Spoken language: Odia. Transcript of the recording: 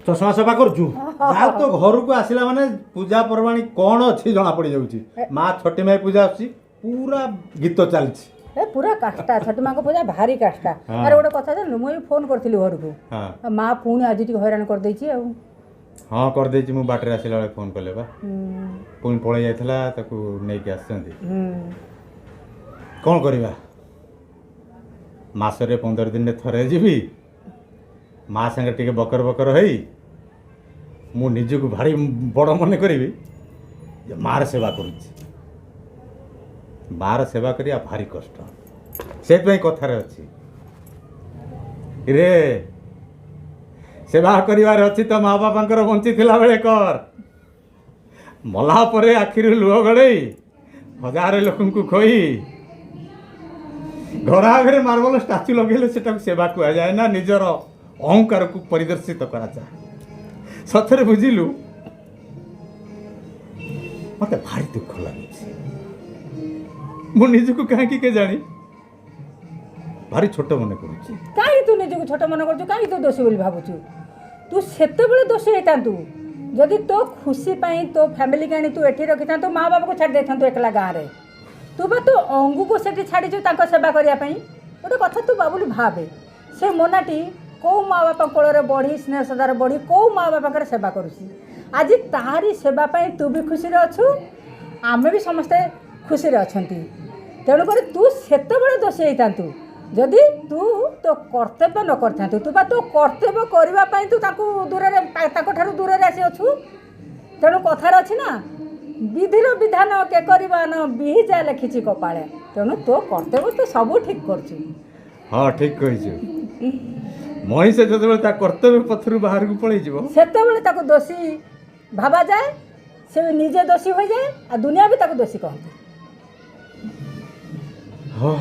ଚଷମା ସଫା କରୁଛୁ। ଯାହା ତ ଘରକୁ ଆସିଲା ମାନେ ପୂଜା ପର୍ବାଣୀ କ'ଣ ଅଛି ଜଣା ପଡ଼ିଯାଉଛି। ମା ଛଟି ମାଇ ପୂଜା ଆସୁଛି, ପୁରା ଗୀତ ଚାଲିଛି। ଏ ପୁରା କାଷ୍ଟା, ଛଟି ମାଙ୍କ ପୂଜା ଭାରି କାଷ୍ଟା। ଆରେ ଗୋଟେ କଥା ଜାଣିଲୁ, ମୁଁ ବି ଫୋନ୍ କରିଥିଲି ଘରକୁ, ମା ପୁଣି ଆଜି ଟିକେ ହଇରାଣ କରିଦେଇଛି ଆଉ। ହଁ, କରିଦେଇଛି। ମୁଁ ବାଟରେ ଆସିଲା ବେଳେ ଫୋନ୍ କଲେ ବା, ପୁଣି ପଳେଇ ଯାଇଥିଲା, ତାକୁ ନେଇକି ଆସିଛନ୍ତି। କ'ଣ କରିବା, ମାସରେ 15 ଦିନରେ ଥରେ ଯିବି, ମା ସାଙ୍ଗରେ ଟିକେ ବକର ବକର ହେଇ ମୁଁ ନିଜକୁ ଭାରି ବଡ଼ ମନେ କରିବି ଯେ ମାର ସେବା କରୁଛି। ମାର ସେବା କରିବା ଭାରି କଷ୍ଟ। ସେଥିପାଇଁ କଥାରେ ଅଛି ରେ, ସେବା କରିବାର ଅଛି ତ ମା ବାପାଙ୍କର ବଞ୍ଚିଥିଲା ବେଳେ କର, ମଲା ପରେ ଆଖିରୁ ଲୁହ ଗଡ଼େଇ ହଜାରେ ଲୋକଙ୍କୁ ଖୋଇ ଘର ଆଗରେ ମାର୍ବଲ ଷ୍ଟାଚୁ ଲଗେଇଲେ ସେଟାକୁ ସେବା କୁହାଯାଏ ନା, ନିଜର ଅହଙ୍କାରକୁ ପରିଦର୍ଶିତ କରାଯାଏ। ସତରେ ବୁଝିଲୁ, ମତେ ଭାରି ଦୁଃଖ ଲାଗୁଛି। ମୁଁ ନିଜକୁ କାହିଁକି କେଜାଣି ଭାରି ଛୋଟ ମନେ କରୁଛି। କାହିଁକି ତୁ ନିଜକୁ ଛୋଟ ମନେ କରୁଛୁ? କାହିଁକି ତୁ ଦୋଷୀ ବୋଲି ଭାବୁଛୁ? ତୁ ସେତେବେଳେ ଦୋଷୀ ହେଇଥାନ୍ତୁ ଯଦି ତୋ ଖୁସି ପାଇଁ ତୋ ଫ୍ୟାମିଲିକି ଆଣି ତୁ ଏଠି ରଖିଥାନ୍ତୁ, ମା ବାପାକୁ ଛାଡ଼ି ଦେଇଥାନ୍ତୁ ଏକଲା ଗାଁରେ। ତୁ ବା ତୋ ଅଙ୍ଗୁକୁ ସେଠି ଛାଡ଼ିଛୁ ତାଙ୍କ ସେବା କରିବା ପାଇଁ। ଗୋଟେ କଥା ତୁ ବାବୁଲି ଭାବେ, ସେ ମୋନାଟି କେଉଁ ମା ବାପା କୋଳରେ ବଢ଼ି, ସ୍ନେହ ଶ୍ରଦ୍ଧାରେ ବଢ଼ି କେଉଁ ମା ବାପାଙ୍କର ସେବା କରୁଛି? ଆଜି ତାହାରି ସେବା ପାଇଁ ତୁ ବି ଖୁସିରେ ଅଛୁ, ଆମେ ବି ସମସ୍ତେ ଖୁସିରେ ଅଛନ୍ତି। ତେଣୁକରି ତୁ ସେତେବେଳେ ଦୋଷୀ ହେଇଥାନ୍ତୁ ଯଦି ତୁ ତୋ କର୍ତ୍ତବ୍ୟ ନ କରିଥାନ୍ତୁ। ତୁ ବା ତୋ କର୍ତ୍ତବ୍ୟ କରିବା ପାଇଁ ତୁ ତାଙ୍କୁ ଦୂରରେ, ତାଙ୍କଠାରୁ ଦୂରରେ ଆସି ଅଛୁ। ତେଣୁ କଥାରେ ଅଛି ନା, ବିଧିର ବିଧାନ କେ କରିବା ନ, ବିହି ଯା ଲେଖିଛି କପାଳେ। ତେଣୁ ତୋ କର୍ତ୍ତବ୍ୟ ତୁ ସବୁ ଠିକ୍ କରୁଛୁ। ହଁ, ଠିକ୍ କହିଛୁ। ମଣିଷ ଯେତେବେଳେ ତା କର୍ତ୍ତବ୍ୟ ପଥରୁ ବାହାରକୁ ପଳେଇଯିବ, ସେତେବେଳେ ତାକୁ ଦୋଷୀ ଭାବାଯାଏ। ସେ ନିଜେ ଦୋଷୀ ହୋଇଯାଏ ଆଉ ଦୁନିଆ ବି ତାକୁ ଦୋଷୀ କହନ୍ତି। ହଁ।